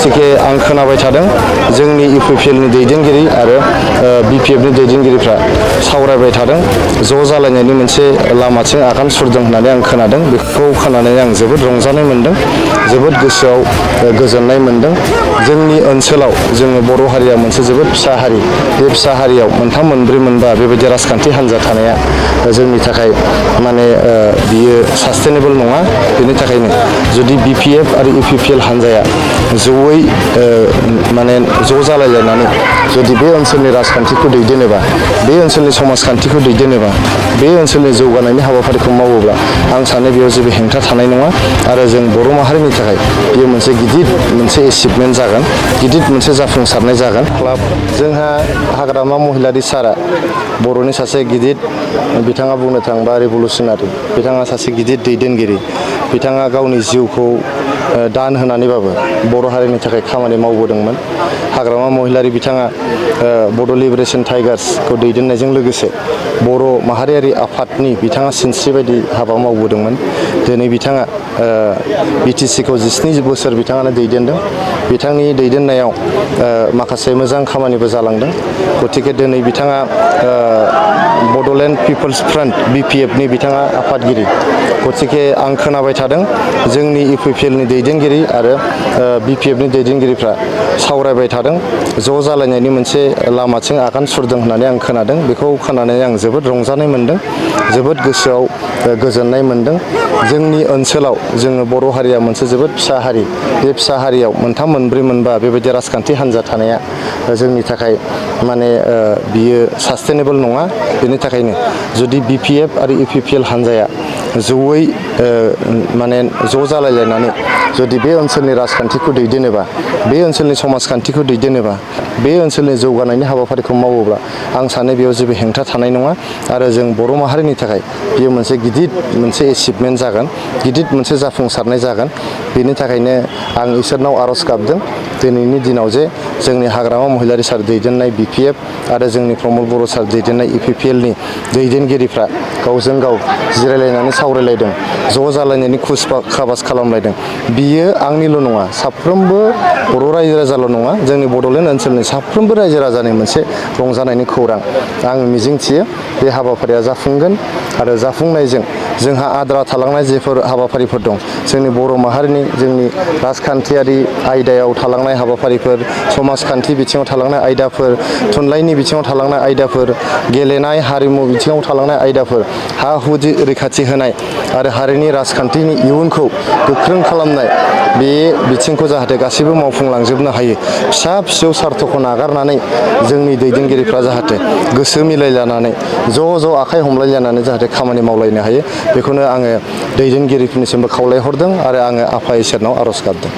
गतिके आं खोनाबाय थादों जोंनि इउपिपिएलनि दैदेनगिरि आरो बिपिएफनि दैदेनगिरिफ्रा सावरायबाय थादों ज' जालायनायनि मोनसे लामाथिं आगान सुरदों होननानै आं खोनादों। बेखौ खोनानै आं जोबोद रंजानाय मोनदों, जोबोद गोसोआव गोजोननाय मोनदों। जोंनि ओनसोलाव जोङो बर' हारिया मोनसे जोबोद फिसा हारि, बे फिसा हारियाव मोनथाम मोनब्रै मोनबा बेबायदि राजखान्थि हान्जा थानाया जोंनि थाखाय माने बियो सास्टेनेबल नङा। बेनि थाखायनो जुदि बिपिएफ आरो इउपिपिएल हान्जाया जयै माने ज' जालायलायनानै जुदि बे ओनसोलनि राजखान्थिखौ दैदेनोबा, बे ओनसोलनि समाजखान्थिखौ दैदेनोबा, बे ओनसोलनि जौगानायनि हाबाफारिखौ मावोब्ला आं सानो बेयाव जेबो हेंथा थानाय नङा आरो जों बर' माहारिनि थाखाय बेयो मोनसे गिदिर मोनसे एचिभमेन्ट जागोन, गिदिर मोनसे जाफुंसारनाय जागोन। क्लाब जोंहा हाग्रामा महिलारि सारआ बर'नि सासे गिदिर, बिथाङा बुंनो थाङोबा रिभलुसनारि, बिथाङा सासे गिदिर दैदेनगिरि। बिथाङा गावनि जिउखौ दान होनानैबाबो बर' हारिनि थाखाय खामानि मावबोदोंमोन। हाग्रामा महिलारि बिथाङा बड' लिबारेसन टाइगार्सखौ दैदेननायजों लोगोसे बर' माहारियारि आफादनि बिथाङा सिनस्रि बायदि हाबा मावबोदोंमोन। दिनै बिथाङा बिटिसिखौ 17 बोसोर बिथाङानो दैदेनदों। बिथांनि दैदेननायाव माखासे मोजां खामानिबो जालांदों। गतिके दिनै बिथाङा बड'लेण्ड पिपल्स फ्रन्ट बिपिएफनि बिथाङा आफादगिरि। गतिके आं खोनाबाय थादों जोंनि इउपिपिएलनि दैदेनगिरि आरो बिपिएफनि दैदेनगिरिफ्रा सावरायबाय थादों ज' जालायनायनि मोनसे लामाथिं आगान सुरदों होननानै आं खोनादों। बेखौ खोनानै आं जोबोद रंजानाय मोनदों, जोबोद गोसोआव गोजोननाय मोनदों। जोंनि ओनसोलाव जोङो बर' हारिया मोनसे जोबोद फिसा हारि, बे फिसा हारियाव मोनथाम मोनब्रै मोनबा बेबायदि राजखान्थि हान्जा थानाया जोंनि थाखाय माने बियो सास्टेनेबल नङा। बेनि थाखायनो जुदि बिपिएफ आरो इउपिपिएल हान्जाया जयै माने ज' जालायलायनानै जुदि बे ओनसोलनि राजखान्थिखौ दैदेनोबा, बे ओनसोलनि समाजखान्थिखौ दैदेनोबा, बे ओनसोलनि जौगानायनि हाबाफारिखौ मावोब्ला आं सानो बेयाव जेबो हेंथा थानाय नङा आरो जों बर' माहारिनि थाखाय बेयो मोनसे गिदिर मोनसे एचिभमेन्ट जागोन, गिदिर मोनसे जाफुंसारनाय जागोन। बेनि थाखायनो आं इसोरनाव आर'ज गाबदों दिनैनि दिनाव जे जोंनि हाग्रामा महिलारि सार दैदेननाय बिपिएफ आरो जोंनि प्रमद बर' सार दैदेननाय इउपिपिएलनि दैदेनगिरिफ्रा गावजों गाव जिरायलायनानै सावरायलायदों, ज' जालायनायनि खुस खाबास खालामलायदों। बियो आंनिल' नङा, साफ्रोमबो बर' रायजो राजाल' नङा, जोंनि बड'लेण्ड ओनसोलनि साफ्रोमबो रायजो राजानि मोनसे रंजानायनि खौरां। आं मिजिंथियो बे हाबाफारिया जाफुंगोन आरो जाफुंनायजों जोंहा आद्रा थालांनाय जेफोर हाबाफारिफोर दं, जोंनि बर' माहारिनि जोंनि राजखान्थियारि आयदायाव थालांनाय हाबाफारिफोर, समाजखान्थि बिथिङाव थालांनाय आयदाफोर, थुनलाइनि बिथिङाव थालांनाय आयदाफोर, गेलेनाय हारिमु बिथिङाव थालांनाय आयदाफोर, हा हु रैखाथि होनाय आरो हारिनि राजखान्थिनि इयुनखौ गोख्रों खालामनाय, बे बिथिंखौ जाहाथे गासैबो मावफुंलांजोबनो हायो। फिसा फिसौ सार्थखौ नागारनानै जोंनि दैदेनगिरिफ्रा जाहाथे गोसो मिलायलायनानै ज' ज' आखाइ हमलायलायनानै जाहाथे खामानि मावलायनो हायो, बेखौनो आङो दैदेनगिरिफोरनिसिमबो खावलायहरदों आरो आङो आफा इसोरनाव आर'ज गाबदों।